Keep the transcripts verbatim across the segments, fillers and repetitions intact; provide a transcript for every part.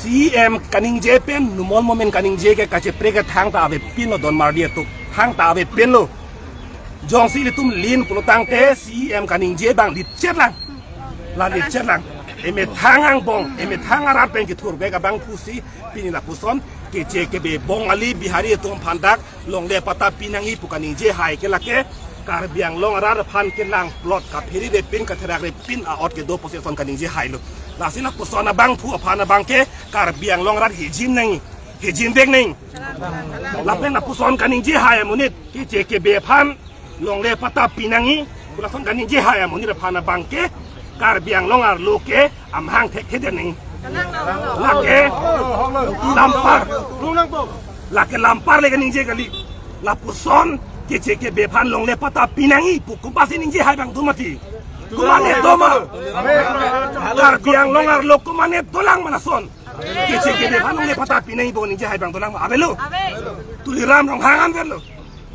C E M kaningje pen, numol momen kaningje ke kachepre ke thangta avepinlo don marli atum. Thangta avepinlo. Jongsi ilitum lin pulotangte C E M kaningje abang litchet lang. La litchet lang. Emethang angbong, emethang arat pen kethurvek abangphusi pini lapuson Keche Kebe Bongali Bihari atum aphan dak longle patta pinangji pu kaningje hai ke lake Karbi Anglong arat aphan kelang plot kaphere repin katherak repin a-ot kedo pusi ason kaningje hailo. Lasi lapuson abangphu aphan abangke Karbi Anglong arat hijin nangji, hijin vek nangji. Lapen lapuson kaningje hai amonit Keche Kebe aphan longle patta pinangji pu lason kaningje hai amonit aphan abangke Karbi Anglong arlo ke amahang thekthedet nangji. Lake lampar. Lake lampar le kaningje kali. Lapuson Keche Kebe aphan longle patta pinangji pu komatsi ningje hai abang do mati? Komatne do ma? Karbi Anglong arlo komatne dolang ma lason? Keche Kebe aphan longle patta pinangji pu ningje hai abang dolang ma? Avelo. Tuliram Ronghang an avelo.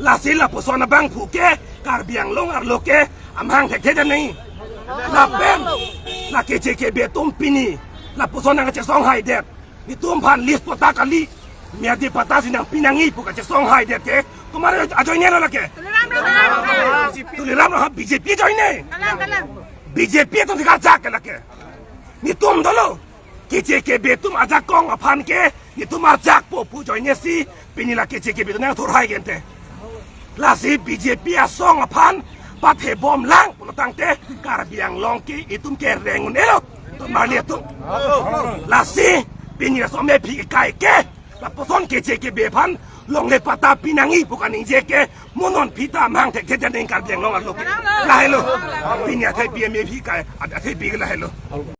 Lasi lapuson abangphu ke Karbi Anglong arlo ke amahang thekthedet nangji. Lapen la Keche Kebe atum pini lapuson nangkachesong haidet. Netum aphan lease patta kali, miyadi patta si nangpinangji pu kachesong haidet ke komat ajoinelo lake? Tuliram Ronghang B J P ajoine. B J P atum thik arjak ke lake. Netum dolo. Keche Kebe atum ajakong aphan ke netum arjakpo pu ajoine si pini la Keche Kebe atum nangthur hai gente. Lasi B J P asong aphan pathebom lang pulotangte Karbi Anglong ke itum ke reng un-elo. Don marli atum. Lasi pini laso amephi kai ke lapuson Keche Kebe aphan longle patta pinangji pu kaningje ke mo non phi ta amahang thekthedet nangji Karbi Anglong arlo ke. Lahelo. Pini athepi amephi kai, athepi ke lahelo.